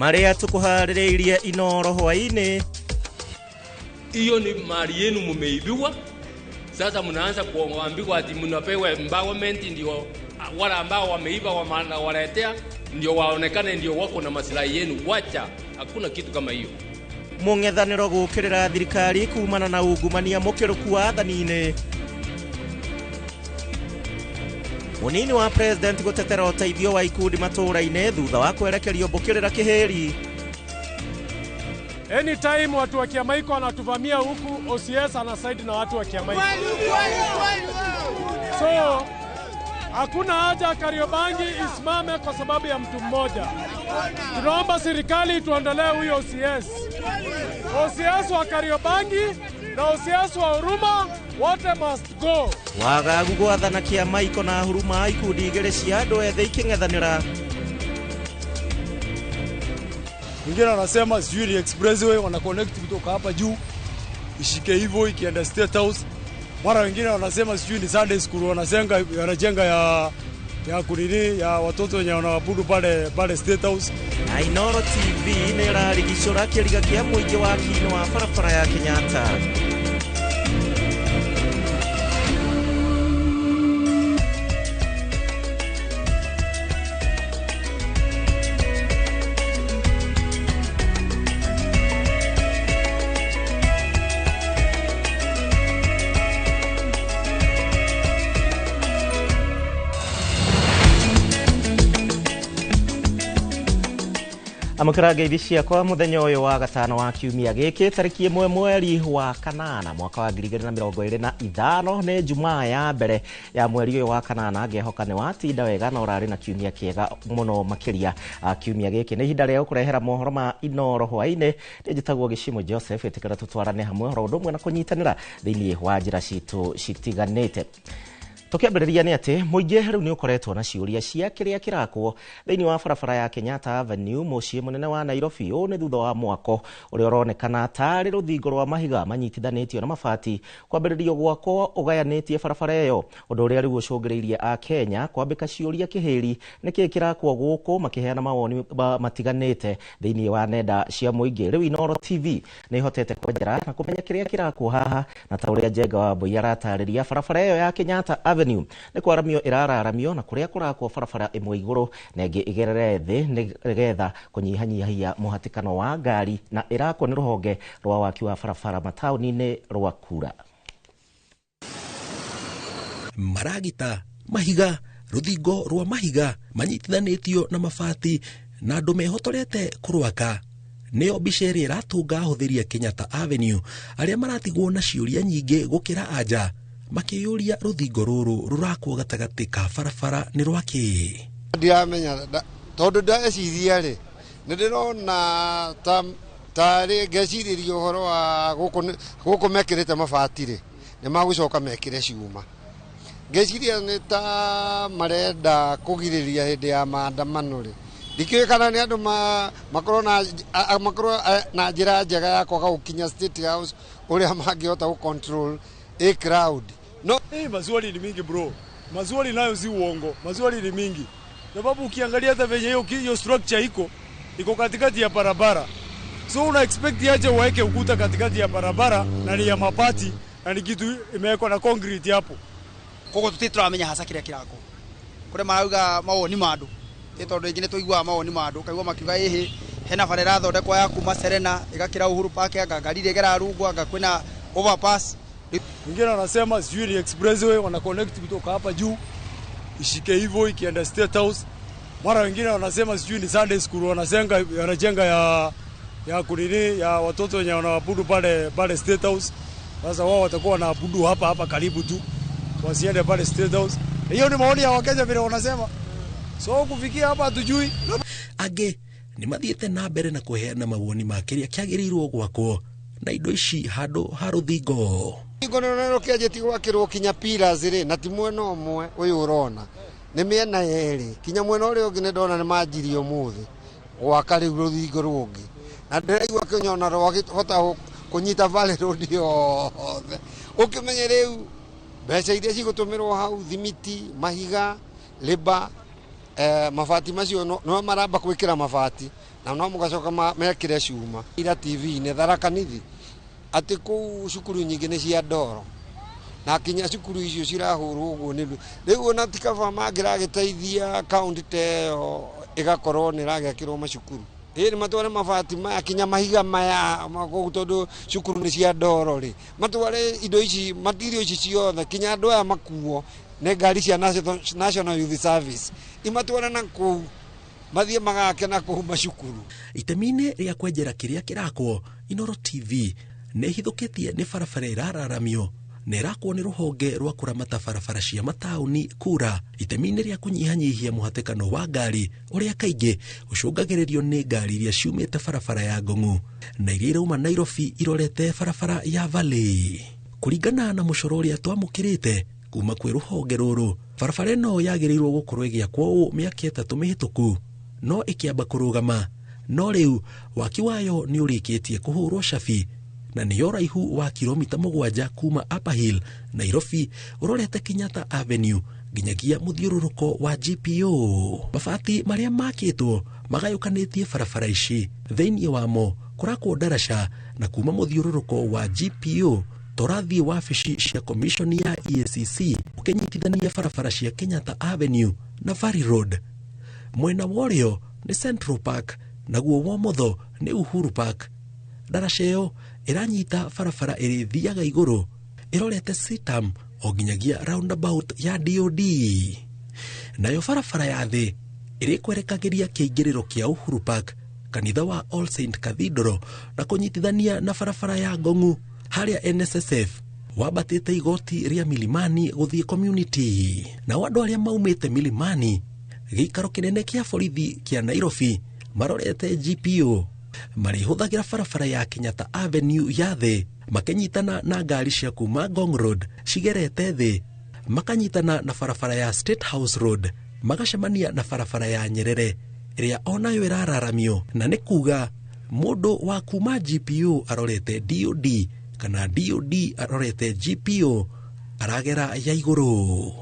Marĩa tũkũharĩrĩirie Inooro hwaĩ-inĩ. Hiyo ni mali yenu mumeibiwa. Sasa mnaanza kuambiwa ati mnapewa empowerment, ndio wale ambao wameiba wamewaletea ndio waonekane ndio wako na maslahi yenu. Wacha, hakuna kitu kama hiyo. Mũng'ethanĩro gũkĩrĩra thirikari kumana na ungumania mũkĩrũku wathani-inĩ. Mũnini wa president gũtetera ũteithio wa ikundi matũũra-inĩ thutha wa kwerekerio mbũkĩrĩra kĩhĩri. Anytime watu wa Kiamaiko wanatuvamia huku, OCS ana side na watu wa Kiamaiko. So hakuna haja Kariobangi isimame kwa sababu ya mtu mmoja. Tunaomba serikali tuondolee huyo OCS. OCS wa Kariobangi na OCS wa Huruma wote must go. Wagagu gwathana Kĩamaiko na Huruma ikundi igĩrĩ cia andũ ethĩ ikĩng'ethanĩra. Wengine wanasema sijui ni expressway wana connect kutoka hapa juu ishike hivyo ikienda State House. Mara wengine wanasema sijui ni Sunday school wanajenga ya kunini ya watoto wenye wanaabudu pale pale State House. Na Inooro TV nĩ ĩrarigicũra kĩriga kĩa mũingĩ wa kinĩ wa barabara ya Kenyatta. Amũkĩra ngeithi ciakwa mũthenya ũyũ wa gatano wa kiumia gĩkĩ tarĩki 1 mweri wa kanana mwaka wa 2025 nĩ Jumaa ya mbere ya mweri ũyũ wa kanana. Ngehoka nĩ watinda wega na ũrarĩ na kiumia kĩega mũno makĩria. Kiumia gĩkĩ nĩ ihinda rĩa gũkũrehera mohoro ma Inooro hwaĩ-inĩ. Njĩtagwo Gĩcimo Joseph, ĩtĩkĩra tũtwarane hamwe oro ũndũ ũmwe na kũnyitanĩra thĩinĩ wa njĩra citũ citiganĩte. Tũkĩambĩrĩria nĩ atĩ mũingĩ rĩu nĩ ũkoretwo na ciũria cia kĩrĩa kĩrakwo thĩinĩ wa barabara ya Kenyatta Avenue mũciĩ mũnene wa Nairobi. Ũũ nĩ thutha wa mwako ũrĩa ũronekana tarĩ rũthingo rwa mahiga manyitithanĩtio na mabati kwambĩrĩrio gwakwo ũgayanĩtie barabara ĩyo, ũndũ ũrĩa rĩu ũcũngĩrĩirie a Kenya kwambĩka ciũria kĩhĩri nĩkĩĩ kĩrakwo gũkũ, makĩheana mawoni matiganĩte thĩinĩ wa nenda cia mũingĩ. Rĩu Inooro TV nĩ ĩhotete kwenjera na kũmenya kĩrĩa kĩrakwo haha, na ta ũrĩa Njenga wa Mbui aratarĩria, barabara ĩyo ya Kenyatta Avenue nĩ kwaramio ĩrararamio na kũrĩa kũrakwo barabara ĩmwe igũrũ na ĩngĩ ĩgerere thĩ nĩgetha kũnyihanyihia mũhatĩkano wa ngari, na ĩrakwo nĩ rũhonge rwa waki wa barabara mataũni-inĩ rwa Kura. Maragita, mahiga, rũthingo rwa mahiga manyitithanĩtio na mabati na andũ mehotorete kũrwaka nĩyo mbica ĩrĩa ĩratũnga ahũthĩri a Kenyatta Avenue arĩa maratigwo na ciũria nyingĩ gũkĩra anja makĩyũria rũthingo rũrũ rũrakwo gatagatĩ ka barabara nĩ rwakĩ. Ndiramenya tondũ ndeciria rĩ nĩ ndĩrona tarĩ ngecirĩria ũhoro wa gũkũ mekĩrĩte mabati rĩ nĩ magũcoka mekĩre cuma. Ngeciria nĩ ta marenda kũgirĩrĩria hĩndĩ ya maandamano rĩ, ndikĩũĩ kana nĩ andũ makorwo na njĩra njega ya kwaga gũkinya State House ũrĩa mangĩhota gũ control a crowd. No, hey, maswali ni mingi bro. Maswali nayo si uongo. Maswali ni mingi. Sababu ukiangalia hata venye hiyo structure iko katikati ya barabara. So una expect aje waeke ukuta katikati ya barabara na ni ya mabati na ni kitu imewekwa na concrete hapo. Kogo tutiramenya hasa kile kirako. Kure marauga mawoni ma andu. Tondu ingi ni tuiguaga mawoni ma andu kaigua makiuga ihi hena bara irathondekwa ya kuma Serena igakira Uhuru Park anga ngari igerarungwa anga kwina overpass. Wengine wanasema sijui ni expressway wana connect kutoka hapa juu ishike hivyo ikienda State House. Mara wengine wanasema sijui ni Sunday school wanajenga ya kunini ya watoto wenye wanaabudu pale pale State House. Sasa wao watakuwa wanaabudu hapa hapa karibu tu, wasiende pale State House. Hiyo ni maoni ya Wakenya vile wanasema. So kufikia hapa hatujui. Angĩ nĩ mathiĩte na mbere na kũheana mawoni ma kĩrĩa kĩagĩrĩirwo gwakwo na indo ici handũ ha rũthingo. Rũthingo rũrĩa rũkĩanjĩtie gwakĩrwo kinya pillars rĩ, na ti mwena ũmwe ũyũ ũrona, nĩ mĩena yerĩ, kinya mwena ũrĩa ũngĩ nĩ ndona nĩ manjirie ũmũthĩ gwaka rĩu rũthingo rũngĩ, na ndĩraigua kĩnyona rwahota kũnyita Valley Road yothe. Ũkĩmenye rĩu mbeca iria cigũtũmĩrwo hau, thimiti, mahiga, labour, mabati macio no maramba gwĩkĩra mabati Na no mũgacoka mekĩre cuma. Ira TV-inĩ Tharaka Nithi atĩ kũu cukuru nyingĩ nĩ cia ndoro. Na kinya cukuru icio cirahũrwo ũguo nĩ rĩu ona ti kaba mangĩragĩteithia kaunti ta ĩyo ĩgakorwo nĩ ĩragĩakĩrwo macukuru. Ĩĩ nĩ matware mabati maya kinya mahiga maya kũu tondũ cukuru nĩ cia ndoro rĩ, matware indo ici material ici ciothe kinya andũ aya makuo nĩ ngari cia National Youth Service imatware na kũu mathiĩ magake na kũu macukuru. Itemi-inĩ rĩa kwenjera kĩrĩa kĩrakwo, Inooro TV nĩ ĩhithũkĩtie nĩ barabara ĩrararamio na ĩrakwo nĩ rũhonge rwa kũramata barabara cia mataũni kura itemi-inĩ rĩa kũnyihanyihia mũhatĩkano wa ngari ũrĩa kaingĩ ũcũngagĩrĩrio nĩ ngari iria ciumĩte barabara ya Ngong'u na iria irauma Nairobi irorete barabara ya Valley. Kũringana na mũcoro ũrĩa twamũkĩrĩte kuma kwĩ rũhonge rũrũ, barabara ĩno yagĩrĩirwo gũkorwo ĩgĩakwo ũũ mĩaka 3 mĩhĩtũku no ĩkĩamba kũrũgama, no rĩu waki wayo nĩ ũrĩkĩtie kũhũrwo cabi na nĩyo ũraihu wa kilomita 7 kuma Upper Hill Nairobi ũrorete Kenyatta Avenue nginyagia mũthiũrũrũko wa GPO. Mabati marĩa makĩtwo magayũkanĩtie barabara ici, thĩinĩ wamo kũrakwo ndaraca na kuma mũthiũrũrũko wa GPO torathiĩ wabici cia commission ya EACC ũkĩnyitithania barabara cia Kenyatta Avenue na Valley Road. Mwena wa ũrĩo nĩ Central Park naguo wa ũmotho nĩ Uhuru Park. Ndaraca ĩyo ĩranyita barabara ĩrĩthiaga igũrũ ĩrorete Sitam o nginyagia roundabout ya DOD. Nayo barabara ya thĩ ĩrĩkwerekagĩria kĩingĩrĩro kĩa Uhuru Park, kanitha wa All Saint Cathedral, na kũnyitithania na barabara ya Ngong'u harĩa NSSF wambatĩte igoti rĩa Milimani gũthiĩ community. Nao andũ arĩa maumĩte Milimani, gĩikaro kĩnene kĩa borithi kĩa Nairobi, marorete GPO marĩhũthagĩra barabara ya Kenyatta Avenue ya thĩ makĩnyitana na ngari cia kuma Ngong Road cigerete thĩ, makanyitana na barabara ya State House Road, magacemania na barabara ya Nyerere ĩrĩa onayo ĩrararamio, na nĩ kuga mũndũ wa kuma GPO arorete DOD kana DOD arorete GPO aragera ya igũrũ.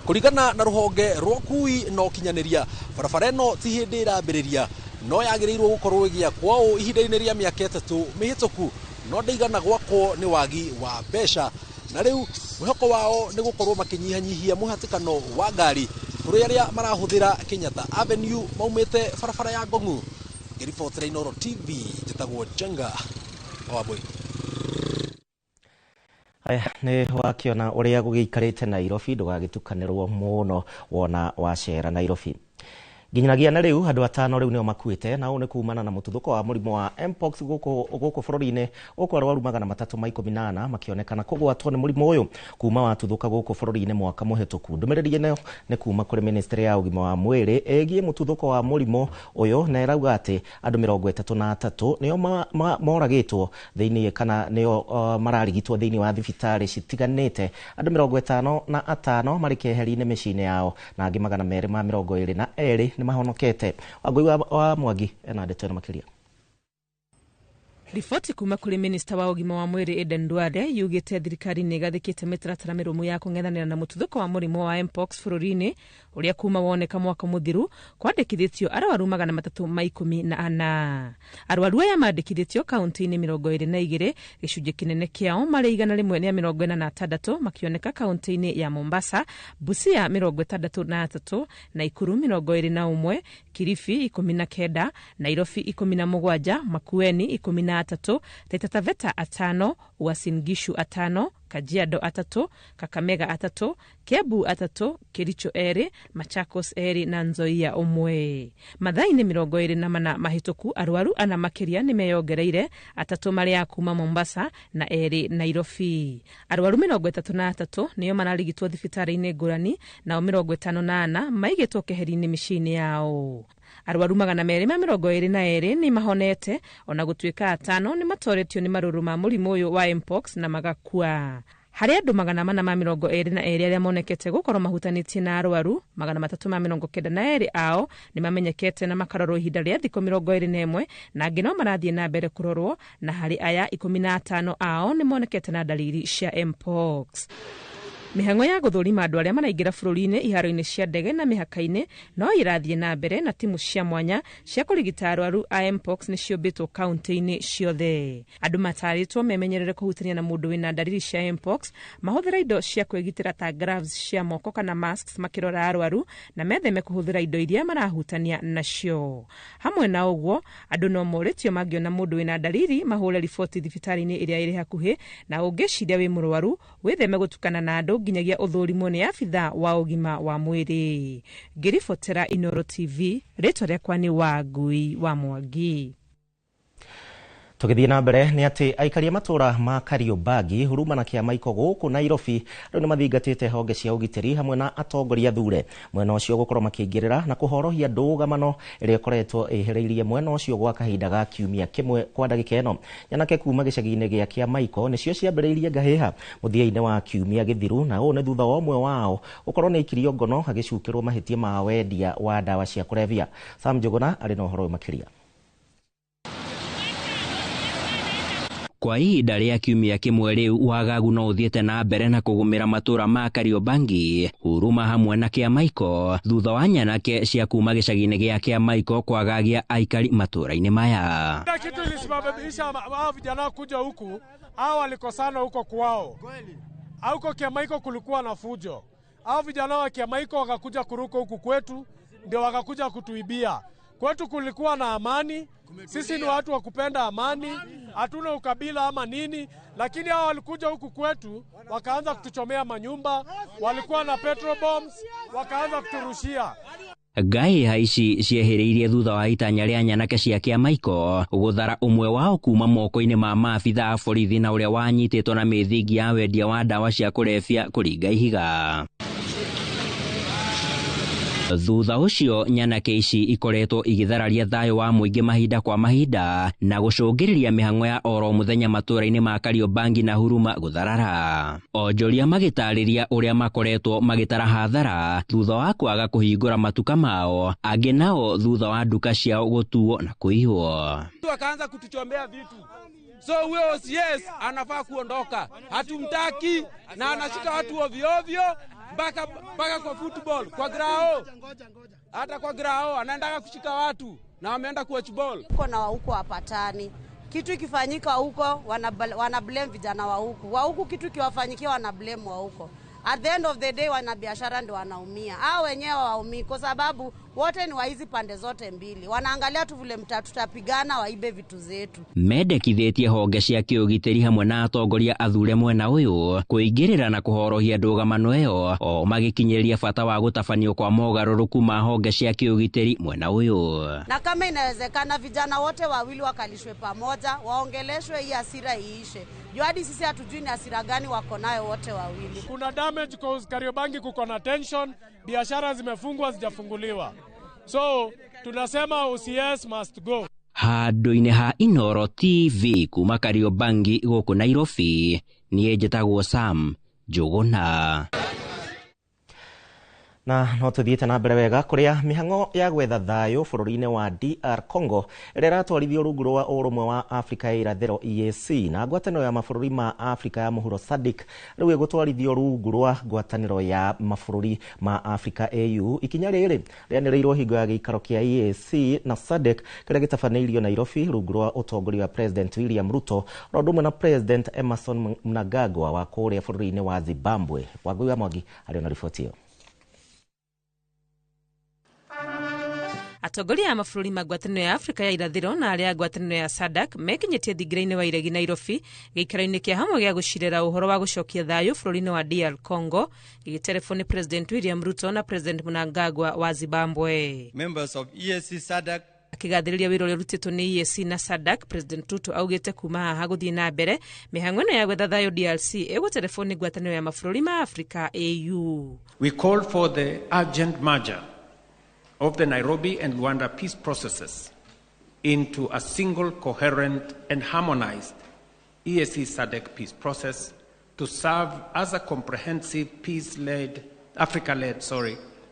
Kũringana na rũhonge rwa ũkui na ũkinyanĩria, barabara ĩno ti hĩndĩ ĩrambĩrĩria no yagĩrĩirwo gũkorwo ĩgĩakwo ũũ ihinda-inĩ rĩa mĩaka 3 mĩhĩtũku, no ndĩigana gwakwo nĩ wagi wa mbeca, na rĩu mwĩhoko wao nĩ gũkorwo makĩnyihanyihia mũhatĩkano wa ngari kũrĩ arĩa marahũthĩra Kenyatta Avenue maumĩte barabara ya Ngong'u. Ngĩribotera Inooro TV, njĩtagwo Jenga Wambui. Aya, nĩ wakĩona ũrĩa gũgĩikarĩte Nairobi, ndũgagĩtukanĩrwo mũno wona wacera Nairobi. Nginyagia na rĩu andũ 5 rĩu nĩo makuĩte, na ũũ nĩ kumana na mũtuthũko wa mũrimũ wa Mpox gũkũ bũrũri-inĩ, gũkũ arwaru 314 makĩonekana kũgwatwo nĩ mũrimũ ũyũ kuma watuthũka gũkũ bũrũri-inĩ mwaka mũhĩtũku. Ndũmĩrĩri ĩno nĩ kuma kũrĩ ministry ya ũgima wa mwĩrĩ ĩgiĩ mũtuthũko wa mũrimũ ũyũ, na ĩrauga atĩ andũ 33 nĩo moragĩtwo thĩinĩ kana nĩo mararigitwo thĩinĩ wa thibitarĩ citiganĩte. Andũ 55 marĩ keheri-inĩ mĩciĩ-inĩ yao na angĩ 222 nĩ mahonokete. Wangui wa Mwangi ena ndeto ĩno makĩria. Riboti kuma kũrĩ minista wa ũgima wa mwĩrĩ Aden Duale yugĩte thirikari nĩ ĩgathĩkĩte mĩtaratara mĩrũmu ya kũng'ethanĩra na mũtuthũko wa mũrimũ wa Mpox bũrũri-inĩ ũrĩa kuma woneka mwaka mũthiru kwandĩkithĩtio arwaru 314. Arwaru aya mandĩkithĩtio kaunti-inĩ 22, gĩcunjĩ kĩnene kĩao marĩ 146 makĩoneka kaunti-inĩ ya Mombasa, Busia 63, Nakuru 21, Kilifi 19, Nairobi 17, Makueni 13, Taita Taveta 5, Uasin Gishu 5, Kajiado 3, Kakamega 3, Kiambu 3, Kericho 2, Machakos 2 na Nzoia 1. Mathaa-inĩ 24 mahĩtũku arwaru ana makĩria nĩ meyongereire, 3 marĩ a kuma Mombasa na 2 Nairobi. Arwaru 33 nĩo mararigitwo thibitarĩ-inĩ ngũrani, nao 54 maigĩtwo keheri-inĩ mĩciĩ-inĩ yao. Arwaru 222 nĩ mahonete, ona gũtuĩka 5 nĩ matoretio nĩ marũrũ ma mũrimũ ũyũ wa Mpox na magakua. Harĩ andũ 422 arĩa monekete gũkorwo mahutanĩtie na arwaru, 392 ao nĩ mamenyekete na makarorwo ihinda rĩa thikũ 21, na angĩ no marathiĩ na mbere kũrorwo, na harĩ aya 15 ao nĩ monekete na dalili cia Mpox. Mĩhang'o ya gũthũrima andũ arĩa maraingĩra bũrũri-inĩ iharo-inĩ cia ndege na mĩhaka-inĩ no irathiĩ na mbere, na timu cia mwanya cia kũrigita arwaru a mpox nĩ ciũmbĩtwo kaunti-inĩ ciothe. Andũ matarĩtwo memenyerere kũhutania na mũndũ wĩna ndariri cia mpox, mahũthĩre indo cia kwĩgitĩra ta gloves cia moko kana masks makĩrora arwaru, na metheme kũhũthĩra indo iria marahutania nacio. Hamwe na ũguo, andũ no morĩtio mangĩona mũndũ wĩna ndariri mahũre riboti thibitarĩ-inĩ ĩrĩa ĩrĩ hakuhĩ, na ũngĩciria wĩ mũrwaru wĩtheme gũtukana na andũ nginyagia ũthũrimwo nĩ abitha wa ũgima wa mwĩrĩ. Ngĩribotera Inoro TV, rĩtwa rĩakwa nĩ Wangui wa Mwangi. Tũgĩthiĩ na mbere nĩ atĩ aikari a matũra ma Kariobangi, Huruma na Kĩamaiko gũkũ Nairobi rĩu nĩ mathingatĩte honge cia ũgitĩri hamwe na atongoria thure mwena ũcio gũkorwo makĩingĩrĩra na kũhorohia ndũgamano ĩrĩa ĩkoretwo ĩhĩrĩirie mwena ũcio gwa kahinda ga kiumia kĩmwe kwa ndagĩka ĩno. Nyanake kuma gĩcagi-inĩ gĩa Kĩamaiko nĩcio ciambĩrĩirie ngahĩha mũthia-inĩ wa kiumia gĩthiru, na ũũ nĩ thutha wa ũmwe wao gũkorwo nĩ aikirio ngono agĩcukĩrwo mahĩtia ma wendia wa ndawa cia kũrebia. Sam Njuguna arĩ na ũhoro ũyũ makĩria. Kwa ihinda rĩa kiumia kĩmwe rĩu, wagagu no ũthiĩte na mbere na kũgũmĩra matũra ma Kariobangi, Huruma hamwe na Kĩamaiko thutha wa nyanake cia kuma gĩcagi-inĩ gĩa Kĩamaiko kwagagia aikari matũra-inĩ maya. Kitu ilisababisha hao vijana kuja huku, hao walikosana huko kwao. Huko Kĩamaiko kulikuwa na fujo. Hao vijana wa Kĩamaiko wakakuja kuruka huku kwetu, ndio wakakuja kutuibia. Kwetu kulikuwa na amani, sisi ni watu wa kupenda amani, hatuna ukabila ama nini, lakini hao walikuja huku kwetu wakaanza kutuchomea manyumba, walikuwa na petrol bombs, wakaanza kuturushia. Ngai ici ciehereirie thutha wa itanya rĩa nyanake cia Kĩamaiko gũthara ũmwe wao kuma moko-inĩ ma maabitha a borithi na ũrĩa wanyitĩtwo na mĩthingi ya wendia wa ndawa cia kũrebia kũringa ihiga. Thutha ũcio nyanake ici ikoretwo igĩthararia thayũ wa mũingĩ mahinda kwa mahinda na gũcũngĩrĩria mĩhang'o ya oro mũthenya matũra-inĩ ma Kariobangi na Huruma gũtharara. Onjoria magĩtarĩria ũrĩa makoretwo magĩtara hathara thutha wa kwaga kũhingũra matuka mao, angĩ nao thutha wa nduka ciao gũtuo na kũiywo. Wakaanza kutuchombea vitu. So huyo OCS anafaa kuondoka, hatumtaki na anashika watu ovyo ovyo mpaka kwa football, kwa grao. Hata kwa grao anaendaga kushika watu na wameenda kuwatch ball. Huko na huko hapatani. Kitu ikifanyika huko wana blame vijana wa huku. Wa huku kitu kiwafanyikia wana blame wa huko. At the end of the day wanabiashara ndio wanaumia. Hao wenyewe waumii kwa sababu wote ni wa hizi pande zote mbili. Wanaangalia tu vile tutapigana waibe vitu zetu. Mendekithĩtie honge cia kĩũgitĩri hamwe na atongoria athure mwena ũyũ kũingĩrĩra na kũhorohia ndũgamano ĩyo o magĩkinyĩria bata wa gũtabanio kwa mogarũrũku ma honge cia kĩũgitĩri mwena ũyũ. Na kama inawezekana vijana wote wawili wakalishwe pamoja, waongeleshwe hii hasira iishe. Juu hadi sisi hatujui ni hasira gani wako nayo wote wawili. Kuna damage cause Kariobangi kuko na tension, biashara zimefungwa zijafunguliwa. So tunasema OCS must go. Handũ-inĩ ha Inoro TV kuma Kariobangi gũkũ Nairobi, niĩ njĩtagwo Sam Njuguna. Na no tuthiĩte na mbere wega kũrĩa mĩhang'o ya gwetha thayũ bũrũri-inĩ wa DR Congo ĩrĩa ĩratwarithio rungu rwa ũrũmwe wa Afrika ya irathĩro EAC na ngwatanĩro ya mabũrũri ma Afrika ya mũhuro SADC rĩu ĩgũtwarithio rungu rwa ngwatanĩro ya mabũrũri ma Afrika AU. Ikinya rĩrĩ rĩanĩrĩirwo hingo ya gĩikaro kĩa EAC na SADC kĩrĩa gĩtabanĩirio Nairobi rungu rwa ũtongoria wa President William Ruto o ũndũ ũmwe na President Emmerson Mnangagwa wa kũrĩa bũrũri-inĩ wa Zimbabwe. Wangui wa Mwangi arĩ na riboti ĩyo. Atongoria a mabũrũri ma ngwatanĩro ya Afrika ya irathĩro na arĩa a ngwatanĩro ya SADC mekinyĩtie thingira-inĩ wa iregi Nairobi gĩikaro-inĩ kĩa hamwe gĩa gũcirĩra ũhoro wa gũcokia thayũ bũrũri-inĩ wa DR Congo gĩgĩterebwo nĩ President William Ruto na President Mnangagwa wa Zimbabwe. Members of EAC SADC Akĩgathĩrĩria wĩra ũrĩa ũrutĩtwo nĩ EAC na SADC, President Ruto augĩte kuma haha gũthiĩ na mbere mĩhang'o ĩno ya gwetha thayũ DRC ĩgũterebwo nĩ ngwatanĩro ya mabũrũri ma Afrika AU. We call for the urgent merger of the Nairobi and Luanda peace processes into a single, coherent, and harmonized EAC SADC peace process to serve as a comprehensive peace-led, Africa-led,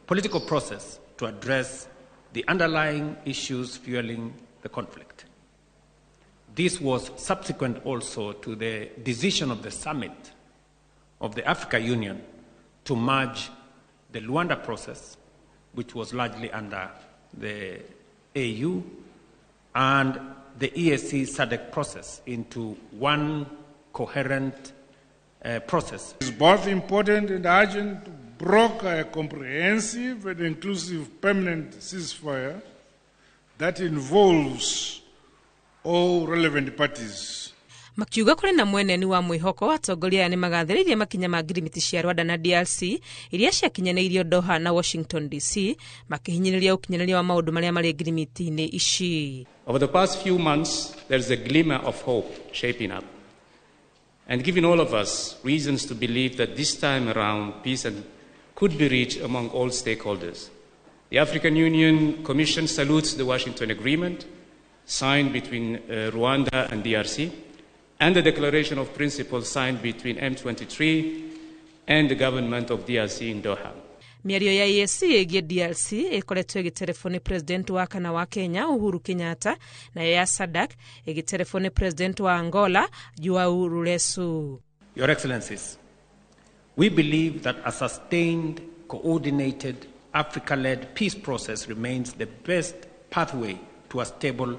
political process to address the underlying issues fueling the conflict. This was subsequent also to the decision of the summit of the Africa Union to merge the Luanda process, which was largely under the AU, and the EAC SADC process into one coherent process. It is both important and urgent to broker a comprehensive and inclusive permanent ceasefire that involves all relevant parties. Makiuga kũrĩ na mweneni wa mwĩhoko atongoria aya nĩmagathĩrĩirie makinya ma ngirimiti cia Rwanda na DRC iria ciakinyanĩirio Doha na Washington DC, makĩhinyĩrĩria ũkinyanĩria wa maũndũ marĩa marĩ ngirimiti-inĩ ici. Over the past few months, there is a glimmer of hope shaping up and giving all of us reasons to believe that this time around peace could be reached among all stakeholders. The African Union Commission salutes the Washington Agreement signed between Rwanda and DRC and the Declaration of Principles signed between M23 and the government of DRC in Doha. Mĩario ya EAC ĩgiĩ DRC ĩkoretwo ĩgĩterebwo nĩ president wa kana wa Kenya Uhuru Kenyatta, nayo ya SADC ĩgĩterebwo nĩ president wa Angola Joao Lourenço. Your Excellencies, we believe that a sustained, coordinated, Africa-led peace process remains the best pathway to a stable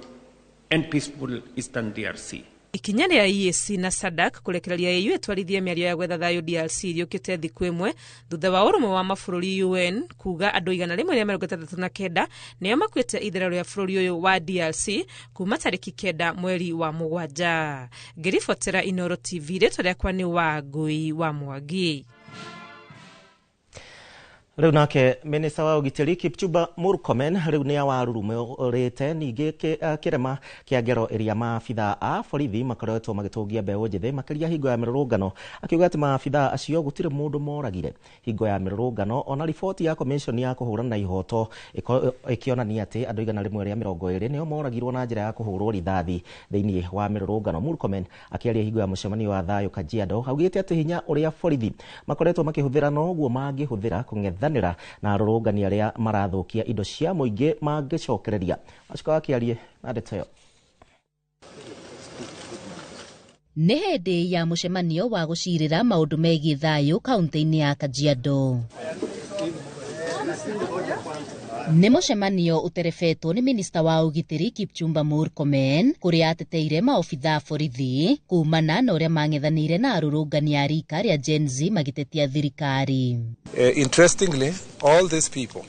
and peaceful Eastern DRC. Ikinya rĩa EAC na SADC kũrekereria AU ĩtwarithie mĩario ya gwetha thayũ DRC rĩũkĩte thikũ ĩmwe thutha wa ũrũmwe wa mabũrũri UN kuga andũ 169 nĩo makuĩte itherero rĩa bũrũri ũyũ wa DRC kuma tarĩki 9 mweri wa 7. Ngĩribotera Inoro TV, rĩtwa rĩakwa nĩ Wangũi wa Mwangi. Rĩu nake minista wa ũgitĩri Kipchumba Murkomen rĩu nĩ awarurumũrĩte ningĩ kĩrema kĩa ngero ĩrĩa maabithaa a borithi makoretwo magĩtũngia mbeũ njĩthĩ makĩria hingo ya mĩrũrũngano, akiuga atĩ maabithaa acio gũtirĩ mũndũ moragire hingo ya mĩrũrũngano. Ona riboti ya commission ya kũhũrana na ihoto ĩkĩonania atĩ andũ 120 nĩo moragirwo na njĩra ya kũhũrwo rithathi thĩinĩ wa mĩrũrũngano. Murkomen akĩaria hingo ya mũcemanio wa thayũ Kajiado augĩte atĩ hinya ũrĩa borithi makoretwo makĩhũthĩra noguo mangĩhũthĩra kũng'etha na arũrũngani arĩa marathũkia indo cia mũingĩ mangĩcokereria. Wacuka wakĩarie na ndeto ĩyo. Nĩ hĩndĩ ya mũcemanio wa gũcirĩra maũndũ megiĩ thayũ kaunti-inĩ ya Kajiado. Nĩ mũcemanio ũterebetwo nĩ minista wa ũgitĩri Kipchumba Murkomen kũrĩa ateteire maobithaa borithi kumana na ũrĩa mang'ethanĩire na arũrũngani a rika rĩa Gen Z magĩtetia thirikari. Interestingly, all these people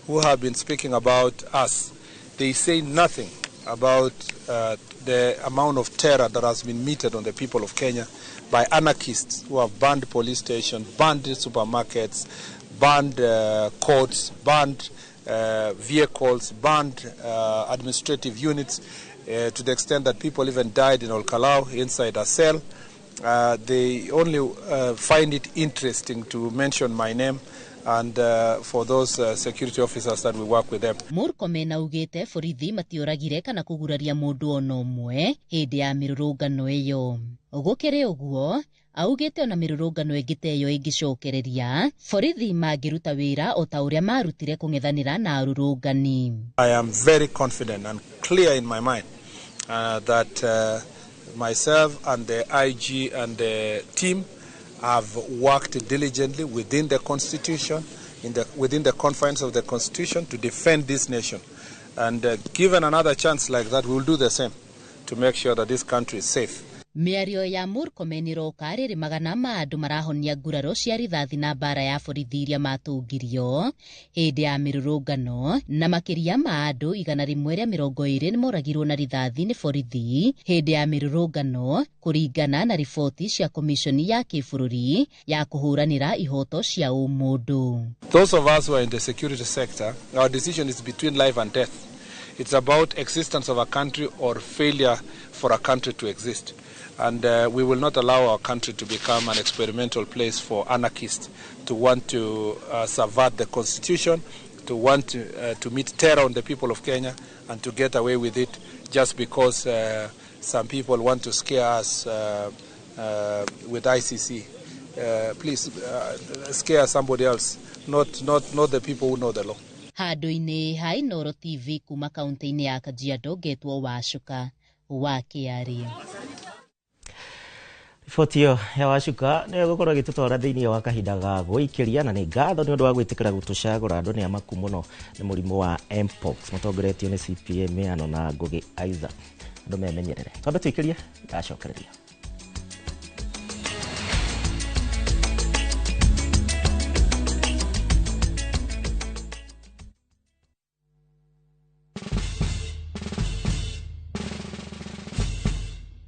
who have been speaking about us, they say nothing about the amount of terror that has been meted on the people of Kenya by anarchists who have banned police stations, banned supermarkets, banned courts, banned vehicles, banned administrative units, to the extent that people even died in Olkalou inside a cell. They only find it interesting to mention my name and for those security officers that we work with them. Murkomen augite borithi matioragire kana kuguraria mundu ona umwe hindi ya mirurungano iyo. Gukiri uguo augite ona mirurungano ĩngĩ ta ĩyo ĩngĩcokereria borithi mangĩruta wĩra o ta ũrĩa marutire kũng'ethanĩra na arũrũngani. I am very confident and clear in my mind that myself and the IG and the team have worked diligently within the Constitution, within the confines of the Constitution, to defend this nation. And given another chance like that, we will do the same to make sure that this country is safe. Mĩario ya Murkomen ĩroka rĩrĩ magana ma andũ marahonia nguraro cia rithathi na mbara ya borithi iria matũngirio hĩndĩ ya mĩrũrũngano, na makĩria ma andũ 120 nĩmoragirwo na rithathi nĩ borithi hĩndĩ ya mĩrũrũngano, kũringana na riboti cia komishoni ya kĩbũrũri ya kũhũranĩra ihoto cia ũmũndũ. Those of us who are in the security sector, our decision is between life and death. It's about existence of a country or failure for a country to exist. And we will not allow our country to become an experimental place for anarchists to want to subvert the constitution, to want to meet terror on the people of Kenya and to get away with it just because some people want to scare us with ICC. Please scare somebody else, not the people who know the law. Handũ-inĩ ha Inooro TV kuma kaunti-inĩ ya Kajiado, ngetwo Wacuka wa Kĩaria. Riboti ĩyo ya Wacuka nĩyo ĩgũkorwo ĩgĩtũtwara thĩinĩ wa kahinda ga gwĩikĩria, na nĩ ngatho nĩ ũndũ wa gwĩtĩkĩra gũtũcagũra. Andũ nĩ amaku mũno nĩ mũrimũ wa mpox, matongoretio nĩ CPA Mĩano na Ngũgĩ Isaac. Andũ memenyerere. Twambe tũikĩrie, ndacokereria.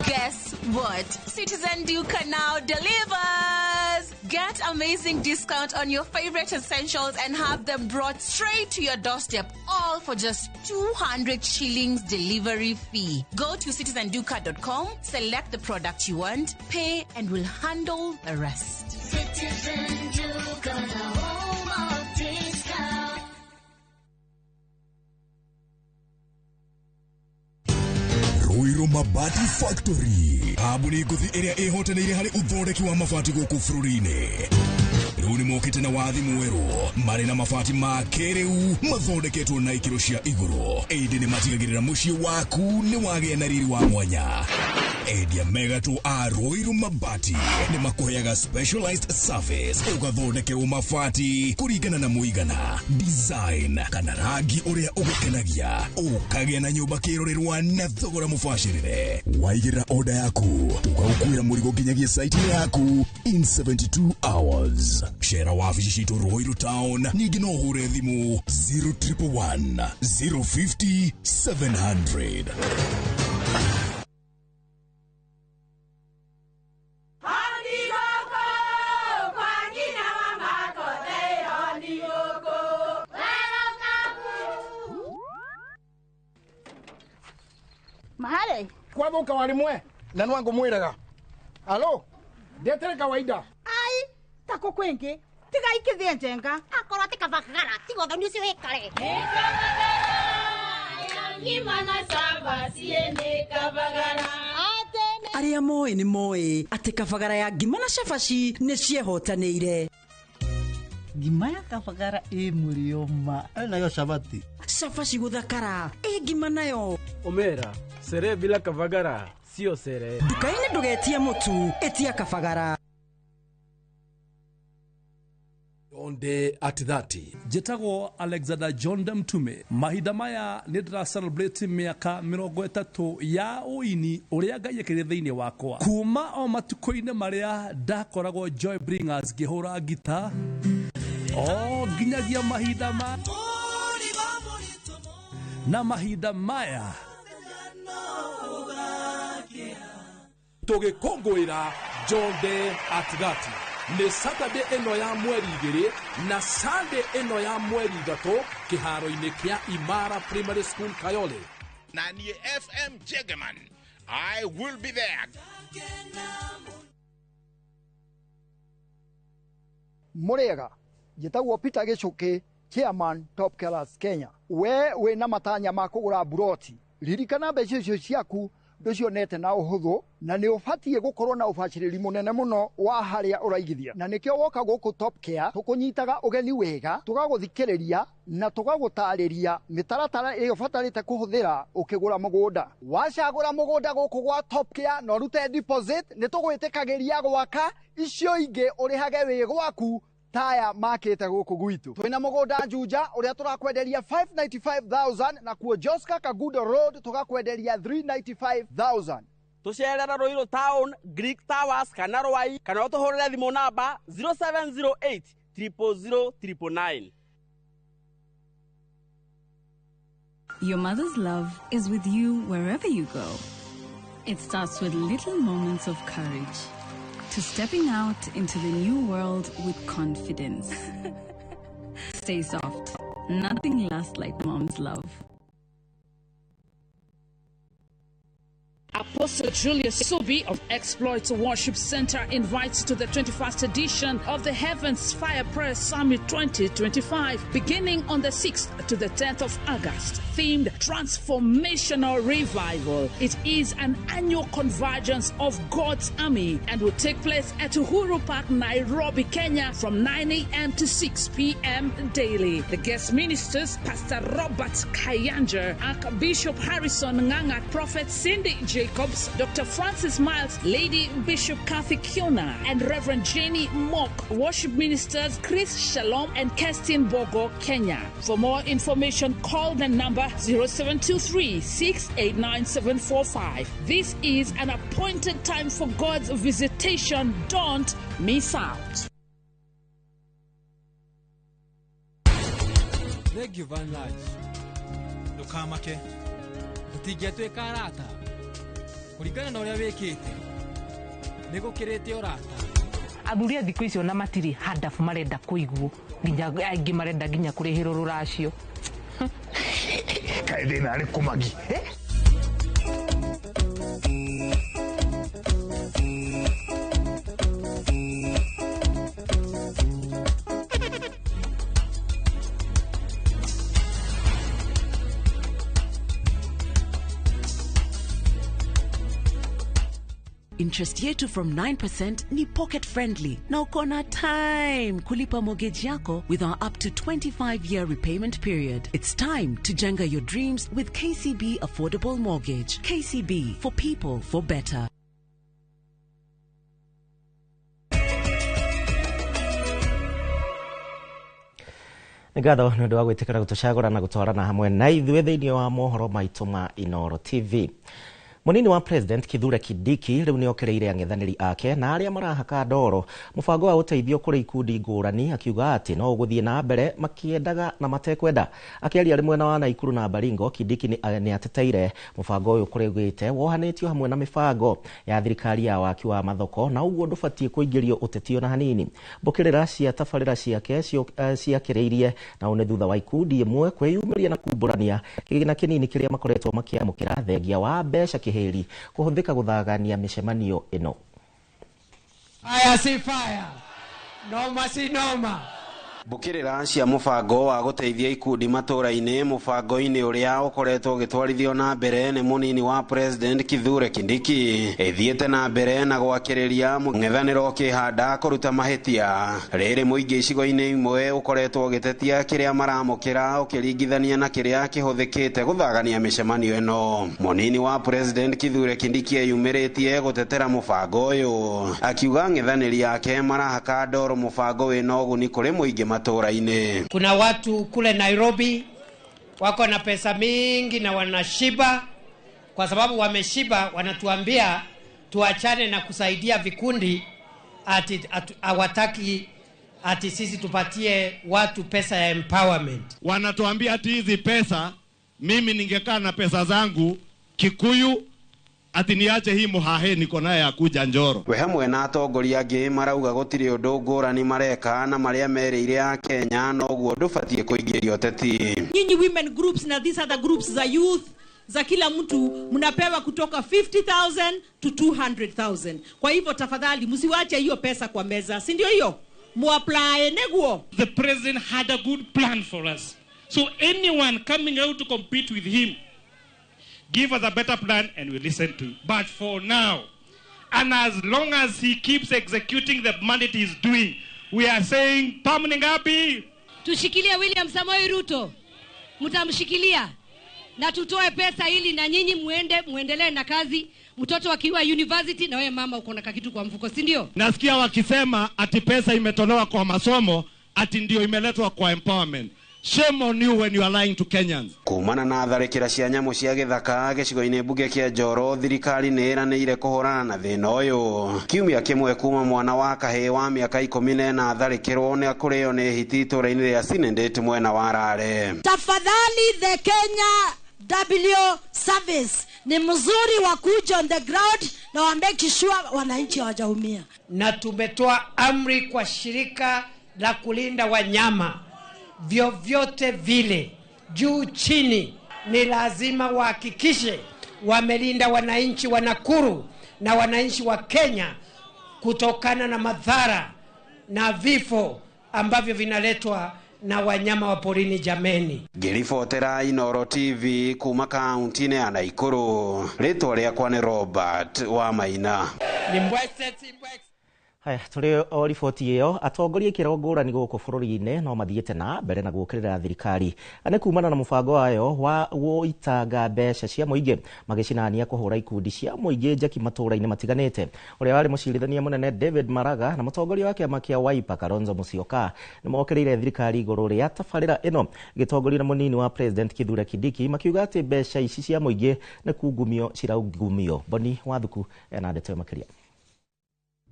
Guess what? Citizen Duka now delivers! Get amazing discount on your favorite essentials and have them brought straight to your doorstep, all for just 200 shillings delivery fee. Go to citizenduka.com, select the product you want, pay, and we'll handle the rest. Citizen Duka, the home of discount. Ruiru Mabati Factory, kambuni ngũthi ĩrĩa ĩhotanĩire harĩ ũthondeki wa mabati gũkũ bũrũri-inĩ. Rĩu nĩ mokĩte na wathi mwerũ, marĩ na mabati ma kĩrĩu mathondeketwo na ikĩro cia igũrũ, ĩndĩ nĩ matigagĩrĩra mũciĩ waku nĩ wagĩa na riri wa mwanya. Endia megatũ a Ruiru Mabati nĩ makũheaga specialized service, ũgathondekerwo mabati kũringana na mũigana, design kana rangi ũrĩa ũgũkenagia, ũkagĩa na nyũmba kĩrorerwa na thogora mũbacĩrĩre. Waigĩrĩra order yaku, tũgagũkuĩra mũrigo nginyagia site-inĩ yaku in 72 hours. Cera wabici citũ Ruiru Town, ningĩ no ũhũre thimũ 0111 050 700. Mahare kwathuka warimwe na nwangu mwiraga alo ndetere kawaida ai tako kwingi tiga ikithie njenga akorwo ti kabagara tiga ũthoni ũcio wĩkare. Arĩa moĩ nĩ moĩ atĩ kabagara ya ngima na cabaci nĩ ciehotanĩire. Ngima ya kabagara ĩ mũrĩo ma nayo cabati cabaci gũthakara ĩ ngima nayo. Omera sere bila kabagara sio sere. Nduka-inĩ ndũgetie mũtu, ĩtia kabagara. Onde at 30. Njĩtagwo Alexander John Mtume. Mahinda maya nĩ ndĩra celebrate mĩaka 30 ya ũini ũrĩa Ngai ekĩrire thĩinĩ wakwa, kuma o matukũ-inĩ marĩa ndakoragwo Joy Bringers ngĩhũra ngita o nginyagia mahinda ma na mahinda maya tũgĩkũngũĩra John Day at 30. Nĩ Saturday ĩno ya mweri 2 na Sunday ĩno ya mweri 3 kĩharo-inĩ kĩa Imara Primary School Kayole. Na niĩ FM Jegeman, I will be there. Mũrĩega, njĩtagwo Peter Gĩcũkĩ, Chairman Top Killers Kenya. We wĩna matanya ma kũgũra buroti, ririkana mbeca icio ciaku ndũcionete na ũhũthũ, na nĩ ũbatiĩ gũkorwo na ũbacĩrĩri mũnene mũno wa harĩa ũraigithia, na nĩkĩo woka gũkũ Top Care tũkũnyitaga ũgeni wega, tũgagũthikĩrĩria na tũgagũtarĩria mĩtaratara ĩrĩa ũbatarĩte kũhũthĩra ũkĩgũra mũgũnda. Wacagũra mũgũnda gũkũ gwa Top Care na ũrute deposit, nĩ tũgwĩtĩkagĩria gwaka icio ingĩ ũrĩhage wĩ gwaku taya makĩte gũkũ gwitũ. Twĩna mũgũnda Juja ũrĩa tũrakwenderia 595,000 na kuo Joska Kagudo Road tũgakwenderia 395,000. Tũcerera Ruiru Town, Greek Towers kana Rwai, kana ũtũhũrĩre thimũ namba 0708 000 999. Your mother's love is with you wherever you go. It starts with little moments of courage, to stepping out into the new world with confidence. Stay soft. Nothing lasts like mom's love. Apostle Julius Subi of Exploits Worship Center invites to the 21st edition of the Heavens Fire Prayer Summit 2025, beginning on the 6th to the 10th of August, themed Transformational Revival. It is an annual convergence of God's army and will take place at Uhuru Park, Nairobi, Kenya, from 9 a.m. to 6 p.m. daily. The guest ministers, Pastor Robert Kayanja, Archbishop Harrison Nganga, Prophet Cindy Jacobs, James, Dr. Francis Miles, Lady Bishop Kathy Kiona, and Reverend Jenny Mock. Worship ministers Chris Shalom and Kerstin Bogo, Kenya. For more information, call the number 0723 689 745. This is an appointed time for God's visitation. Don't miss out. Thank you very much. Ndũkamake. Tũtingĩatuĩka arata. Kũringana na ũrĩa wĩkĩte, nĩ gũkĩrĩte ũrata. Athuri a thikũ ici ona matirĩ handabu marenda kũiguo nginya aingĩ marenda nginya kũrĩhĩrwo rũracio. Kaĩ thĩna arĩ kũmagi. Interest yetu from 9% ni pocket friendly na uko na time kulipa mortgage yako with our up to 25-year repayment period. It's time to jenga your dreams with KCB Affordable Mortgage. KCB, for people, for better. Nĩ ngatho nĩ ũndũ wa gwĩtĩkĩra gũtũcagũra na gũtwarana hamwe na ithuĩ thĩinĩ wa mohoro maitũ ma Inooro TV. Munini wa President Kithure Kindiki rĩu nĩokereire ang'ethanĩri ake na arĩa marahaka ndoro mũbango wa ũteithio kũrĩ ikundi ngũrani, akiuga atĩ no ũgũthiĩ na mbere makĩendaga na matekwenda. Akĩaria arĩ mwena wa Naikuru na Baringo, Kindiki nĩ ateteire mũbango ũyũ kũrĩ ugĩte wohanĩtio hamwe na mĩbango ya thirikari ya waki wa mathoko na ũguo ndũbatiĩ kũingĩrio ũteti ona hanini. Mbũkĩrĩra cia tabarĩra ciake ciakĩrĩirie na ũũ nĩ thutha wa ikundi imwe kwĩyumĩria na kumbũrania kĩgĩna kĩnini kĩrĩa makoretwo makĩamũkĩra thengia wa mbeca kĩhĩri kũhũthĩka gũthagania mĩcemanio ĩno. Fire si fire. Noma si noma. Mbũkĩrĩra cia mũbango wa gũteithia ikundi matũra-inĩ mũbango-inĩ ũrĩa ũkoretwo ũgĩtwarithio na mbere nĩ mũnini wa President Kithure Kindiki ĩthiĩte na mbere na gwakĩrĩria mũng'ethanĩro ũkĩhanda kũruta mahĩtia. Rĩrĩ mũingĩ icigo-inĩ imwe ũkoretwo ũgĩtetia kĩrĩa maramũkĩra ũkĩringithania na kĩrĩa kĩhũthĩkĩte gũthagania mĩcemanio ĩno. Mũnini wa President Kithure Kindiki eyumĩrĩtie gũtetera mũbango ũyũ akiuga ng'ethanĩri ake marahaka ndoro mũbango wĩna ũguni kũrĩ mũingĩ matũra-inĩ. Kuna watu kule Nairobi wako na pesa mingi na wanashiba. Kwa sababu wameshiba, wanatuambia tuachane na kusaidia vikundi, ati hawataki ati sisi tupatie watu pesa ya empowerment. Wanatuambia ati hizi pesa, mimi ningekaa na pesa zangu Kikuyu ati niache hii muhahe niko naye ya kuja Njoro. We hamwe na atongoria angĩ marauga gũtirĩ ũndũ ngũrani mareka na marĩa merĩire a Kenya noguo ndũbatiĩ kũingĩria ũteti. Nyinyi women groups na these other groups za youth za kila mtu mnapewa kutoka 50,000 to 200,000. Kwa hivyo tafadhali msiwache hiyo pesa kwa meza, si ndio hiyo? Muapply neguo. The president had a good plan for us. So anyone coming out to compete with him, give us a better plan and we listen to. But for now, and as long as he keeps executing the mandate he's doing, we are saying, Tamu ni ngapi? Tushikilie William Samoei Ruto. Mtamshikilia. Na tutoe pesa ili na nyinyi muende muendelee na kazi. Mtoto akiwa university na wewe mama uko na kitu kwa mfuko, si ndio? Nasikia wakisema ati pesa imetolewa kwa masomo, ati ndio imeletwa kwa empowerment. Shame on you when you are lying to Kenyans. Kumana na tharĩkĩra cia nyamũ cia gĩthaka gĩcigo-inĩ mbunge kĩa Njoro, thirikari nĩ ĩranĩire kũhũrana na thĩna ũyũ. Kiumia kĩmwe kuma mwana wa kahĩĩ wa mĩaka 14 atharĩkĩrwo nĩ akũrĩo nĩ hiti itũũra-inĩ rĩa Sinendet mwena wa Rare. Tafadhali the Kenya W Service ni mzuri wa kuja on the ground na wa make sure wananchi hawajaumia. Na tumetoa amri kwa shirika la kulinda wanyama vyovyote vile, juu chini, ni lazima wahakikishe wamelinda wananchi wa Nakuru na wananchi wa Kenya kutokana na madhara na vifo ambavyo vinaletwa na wanyama wa porini. Jameni, ngĩribotera Inooro TV kuma kaunti-inĩ ya Nakuru, rĩtwa rĩakwa nĩ Robert wa Maina. Haya, tũrĩ o riboti ĩyo, atongoria ikĩro ngũrani gũkũ bũrũri-inĩ no mathiĩte na mbere na gũũkĩrĩra thirikari nĩ kumana na mũbango wayo wa gũitanga mbeca cia mũingĩ, magĩcinania kũhũra ikundi cia mũingĩ njeki matũũra-inĩ matiganĩte. Ũrĩa warĩ mũcirithania mũnene David Maraga na mũtongoria wa kĩama kĩa Wiper Kalonzo Musyoka nĩ mokĩrĩire thirikari igũrũ rĩa tabarĩra ĩno ĩgĩtongorio na mũnini wa President Kithure Kindiki, makiuga atĩ mbeca ici cia mũingĩ nĩ kungumio ciraungumio. Boni Wathuku ena ndeto makĩria.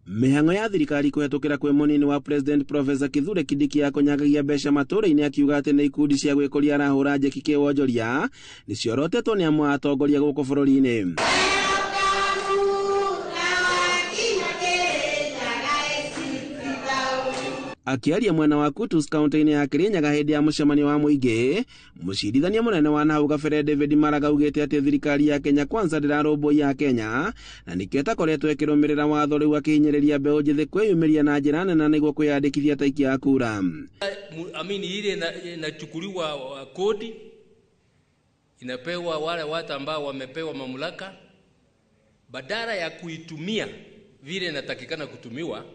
Mĩhang'o ya thirikari kũhetũkĩra kwĩ mũnini wa President Professor Kithure Kindiki ya kũnyangagia mbeca matũũra-inĩ, akiuga atĩ nĩ ikundi cia gwĩkũria arahũra njeki kĩwonjoria nĩ ciorotetwo nĩ amwe a atongoria gũkũ bũrũri-inĩ. Akĩaria mwena wa Kutus kaunti-inĩ ya Kirinyaga hĩndĩ ya mũcemanio wa mũingĩ, mũcirithania mũnene wa nahau kabere David Maraga augĩte atĩ thirikari ya Kenya Kwanza ndĩrarũmbũiya Kenya na nĩkĩo ĩtakoretwo ĩkĩrũmĩrĩra watho rĩu, akĩhinyĩrĩria mbeũ njĩthĩ kwĩyumĩria na njĩra nene nĩguo kwĩyandĩkithia ta aikia a kura. Amini ile inachukuliwa kodi inapewa wale watu ambao wamepewa mamlaka, badala ya kuitumia vile inatakikana kutumiwa,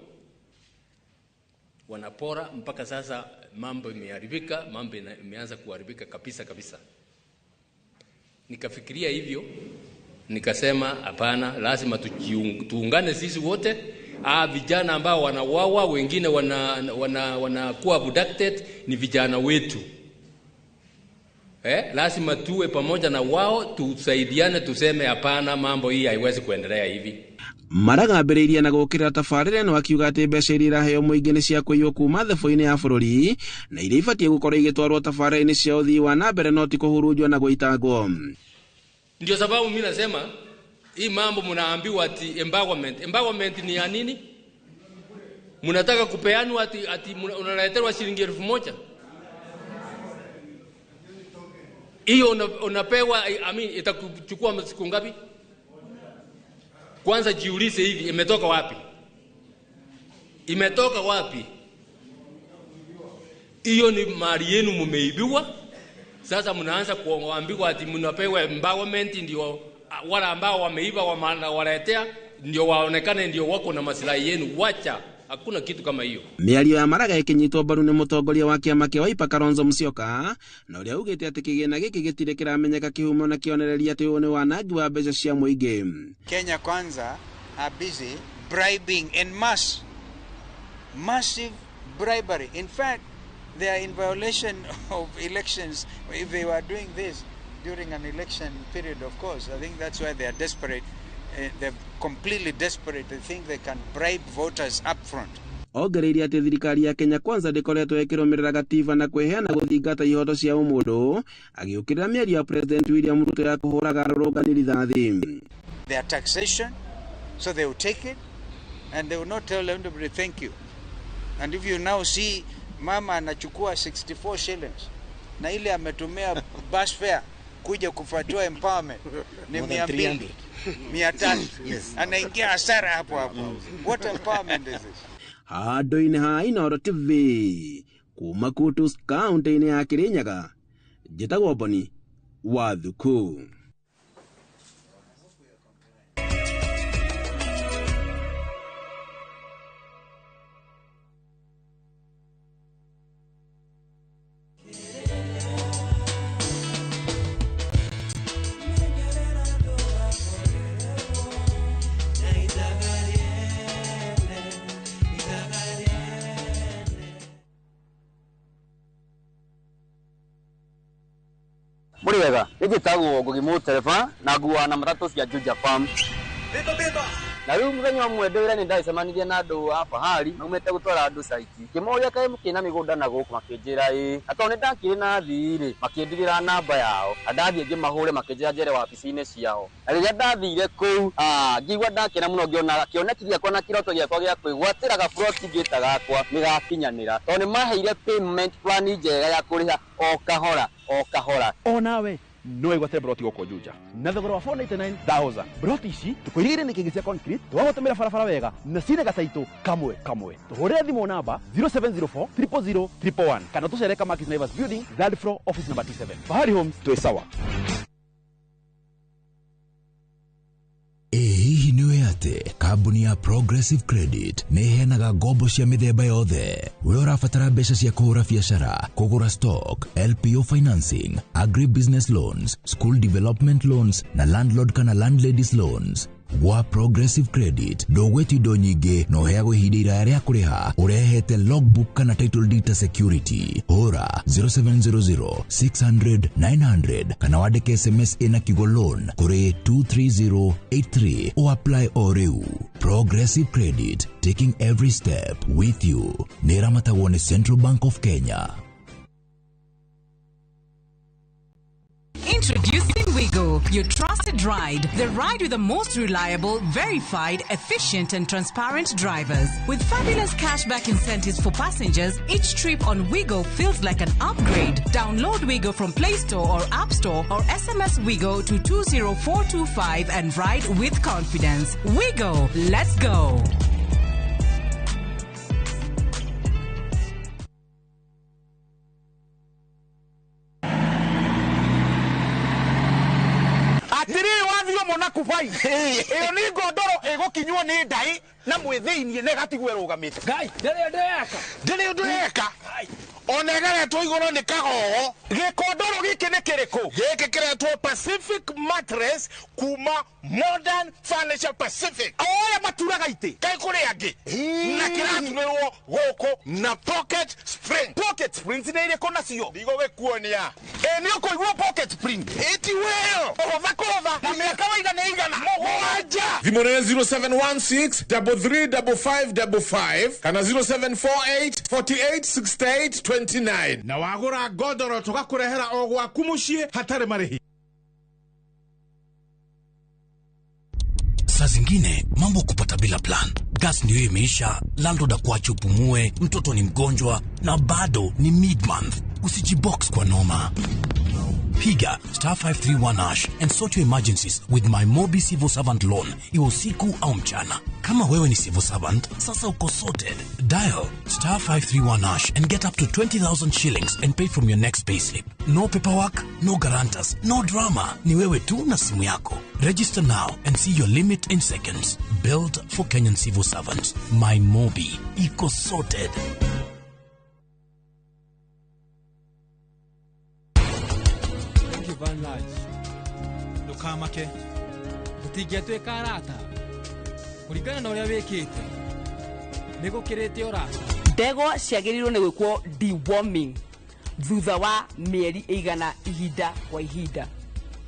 wanapora. Mpaka sasa mambo imeharibika, mambo imeanza kuharibika kabisa kabisa. Nikafikiria hivyo, nikasema hapana, lazima tuungane sisi wote. Vijana ambao wanawawa, wengine wanakuwa abducted, ni vijana wetu. Lazima tuwe pamoja na wao, tusaidiane, tuseme hapana, mambo hii haiwezi kuendelea hivi. Maraga ambĩrĩirie na gũũkĩrĩra tabarĩra ĩno akiuga atĩ mbeca iria iraheo mũingĩ nĩ cia kũiywo kuma thebũ-inĩ ya bũrũri na iria ibatiĩ gũkorwo igĩtwarwo tabarĩra-inĩ cia ũthii wa na mbere no ti kũhurunjwo na gũitangwo. Ndio sababu mimi nasema hii mambo mnaambiwa ati empowerment. Empowerment ni ya nini? Mnataka kupeanwa ati unaletewa shilingi 1000. Hiyo unapewa, I mean, itakuchukua siku ngapi? Kwanza jiulize hivi, imetoka wapi? Imetoka wapi? Hiyo ni mali yenu mmeibiwa. Sasa mnaanza kuambiwa ati mnapewa empowerment, ndio wale ambao wameiba wamewaletea ndio waonekane ndio wako na maslahi yenu. Wacha, hakuna kitu kama hiyo. Mĩario ya Maraga ĩkĩnyitwo mbaru nĩ mũtongoria wa kĩama kĩa Wiper Kalonzo Musyoka na ũrĩa augĩte atĩ kĩgĩna gĩkĩ gĩtirĩ kĩramenyeka kĩhumo na kĩonereria atĩ ũyũ nĩ wanangi wa mbeca cia mũingĩ. Kenya Kwanza are busy bribing en masse, massive bribery. In fact, they are in violation of elections. If they were doing this during an election period, of course, I think that's why they are desperate. They're completely desperate. They think they can bribe voters up front. Ongereire atĩ thirikari ya Kenya Kwanza ndĩkoretwo ĩkĩrũmĩrĩra gatiba na kwĩheana gũthingata ihoto cia ũmũndũ, agĩũkĩrĩra mĩario ya President William Ruto ya kũhũraga arũrũngani rithathi. Their taxation, so they will take it and they will not tell anybody thank you. And if you now see mama anachukua 64 shillings na ile ametumia bus fare kuja kufuatua empowerment ni 200, 300. Yes. Anaingia hasara hapo hapo. What empowerment is this? Handũ-inĩ ha Inooro TV kuma Kutus kaunti-inĩ ya Kirinyaga, njĩtagwo Boni Wathuku. Muri wega, njĩtagwo Ngugi Mũtereba na nguaga na matatũ cia Juja Farm. Na rĩu mũthenya ũmwe ndĩ wĩra nĩ ndacemanirie na andũ a Fahari maumĩte gũtwara andũ caiti. Ngĩmoria kaĩ mũkĩna mĩgũnda na gũkũ, makĩnjĩra ĩĩ. Na tondũ nĩ ndakĩrĩ na athii rĩ, makĩndigĩra namba yao. Na ndathiĩ ngĩmahũre makĩnjĩra njere wabici-inĩ ciao. Na rĩrĩa ndathire kũu, ngĩigua ndakena mũno ngĩona kĩoneki gĩakwa na kĩroto gĩakwa gĩa kwĩgwatĩra gaburoti ngĩta gakwa nĩ gakinyanĩra. Tondũ nĩ maheire payment plan njega ya kũrĩha o kahora o kahora. Onawe no wĩgwatĩre broti gũkũ Juja na thogora wa 499,000. Broti ici tũkũirigĩire nĩ kĩngĩ cia concrete, twagũtũmĩra barabara wega na cina gacaitũ kamwe kamwe. Tũhũrĩre thimũ namba 0704 000 111 kana tũcere Kamakis Naivas Building, third floor, office number 27. Fahari Homes, twĩ sawa. Ĩ hihi nĩ ũĩ atĩ atĩ kambuni ya Progressive Credit nĩ ĩheanaga ngombo cia mĩthemba yothe. We ũrabatara mbeca cia kũhũra biacara, kũgũra stock, LPO financing, agribusiness loans, school development loans na landlord kana landladies loans. Gwa Progressive Credit ndũgwĩtio indo nyingĩ na ũheagwo ihinda iraya rĩa kũrĩha ũrehete logbook kana title deed ta security. Hũra 0700 600 900 kana wandĩke SMS ĩna kiugo loan kũrĩ 23083 o apply o rĩu. Progressive Credit, taking every step with you. Nĩ ĩramatagwo nĩ Central Bank of Kenya. Introducing Wigo, your trusted ride. The ride with the most reliable, verified, efficient, and transparent drivers. With fabulous cashback incentives for passengers, each trip on Wigo feels like an upgrade. Download Wigo from Play Store or App Store or SMS Wigo to 20425 and ride with confidence. Wigo, let's go. Atiriri wathio mona kubai iyo ni ngondoro igukinywo ni ndai na mwithiinie na igatigwo irugamite. Ngai ndiri undu eka, ndiri undu eka, ona ĩgeretwo igũrũ nĩ kagogo. Gĩkondoro gĩkĩ nĩ kĩrĩkũ? Gĩkĩ kĩretwo Pacific Mattress kuma Modern Furniture Pacific. O arĩa maturaga itĩ kaĩ kũrĩ angĩ, na kĩraturĩrwo gũkũ na pocket spring. Pocket springs nĩ irĩkũ nacio? Ndigũgĩkuonia. Ĩ nĩ ũkũigua pocket spring ĩti wĩyo kũhũtha kũhũtha na mĩaka waiga nĩ igana mũgwanja. Thimũ nĩ 0716 335555 kana 0748 48 68 29. Na wagũra ngondoro tũgakũrehera o gwaku mũciĩ hatarĩ marĩhi. Saa zingine mambo kupata bila plan. Gas ndio imeisha, landlord akuache upumue, mtoto ni mgonjwa na bado ni mid-month. Usijibox kwa noma. Piga star 531 hash and sort your emergencies with my Mobi Civil Servant Loan, iwe usiku au mchana. Kama wewe ni civil servant, sasa uko sorted. Dial star 531 hash and get up to 20,000 shillings and pay from your next payslip. No paperwork, no guarantors, no drama. Ni wewe tu na simu yako. Register now and see your limit in seconds. Built for Kenyan civil servants. My Mobi. Iko sorted. Van Large, ndukamake, tũtingĩatuĩka arata kũringana na ũrĩa wĩkĩte nĩ gũkĩrĩte ũrata. Ndegwa ciagĩrĩirwo nĩ gwĩkwo deworming thutha wa mĩeri ĩigana ihinda kwa ihinda?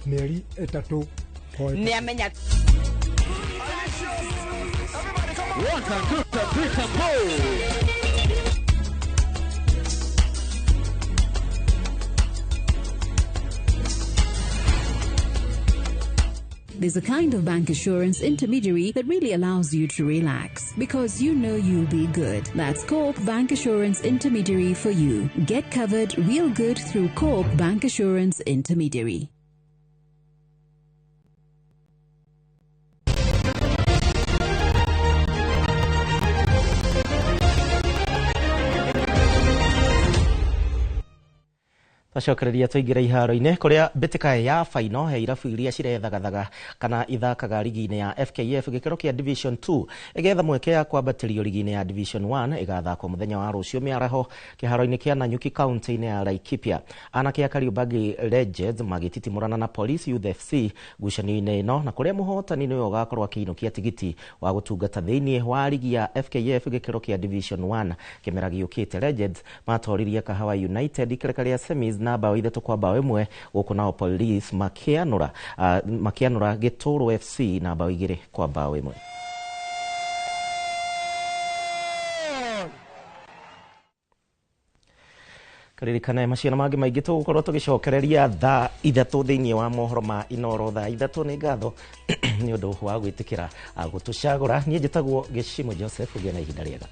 Mĩeri 3 kwa nĩ amenya. Welcome to the Peter Paul. There's a kind of bank assurance intermediary that really allows you to relax because you know you'll be good. That's Co-op Bank Assurance Intermediary for you. Get covered real good through Co-op Bank Assurance Intermediary. Twacokereria tũingĩre iharo-inĩ kũrĩa mbĩtĩka ya baino ya irabu iria cirethagathaga kana ithakaga rigi-inĩ ya FKF gĩkĩro kĩa Division 2 ĩgetha mweke ya kwambatĩrio rigi-inĩ ya Division 1 ĩgathakwo mũthenya wa rũciũ mĩaraho kĩharo-inĩ kĩa Nanyuki kaunti-inĩ ya Laikipia. Anake a Kariobangi Legends magĩtitimũrana na Police Youth FC ngucanio-inĩ ĩno, na kũrĩa mũhotani nĩwe ũgakorwo akĩinũkia tigiti wa gũtungata thĩinĩ wa rigi ya FKF gĩkĩro kĩa Division 1 kĩmera gĩũkĩte. Legends matoririe Kahawa United ikereka rĩa semis na bao 3-1, gũkũ nao Police makĩanũra Gĩtũrũ FC na bao 2-1. Karirikana maciana mangĩ maingĩ tũgũkorwo tũgĩcokereria thaa 3 thĩinĩ wa mohoro ma Inoro thaa 3. Nĩ ngatho nĩ ũndũ wa gwĩtĩkĩra gũtũcagũra. Niĩ njĩtagwo Gĩcimo Joseph, ũgĩe na ihinda rĩega.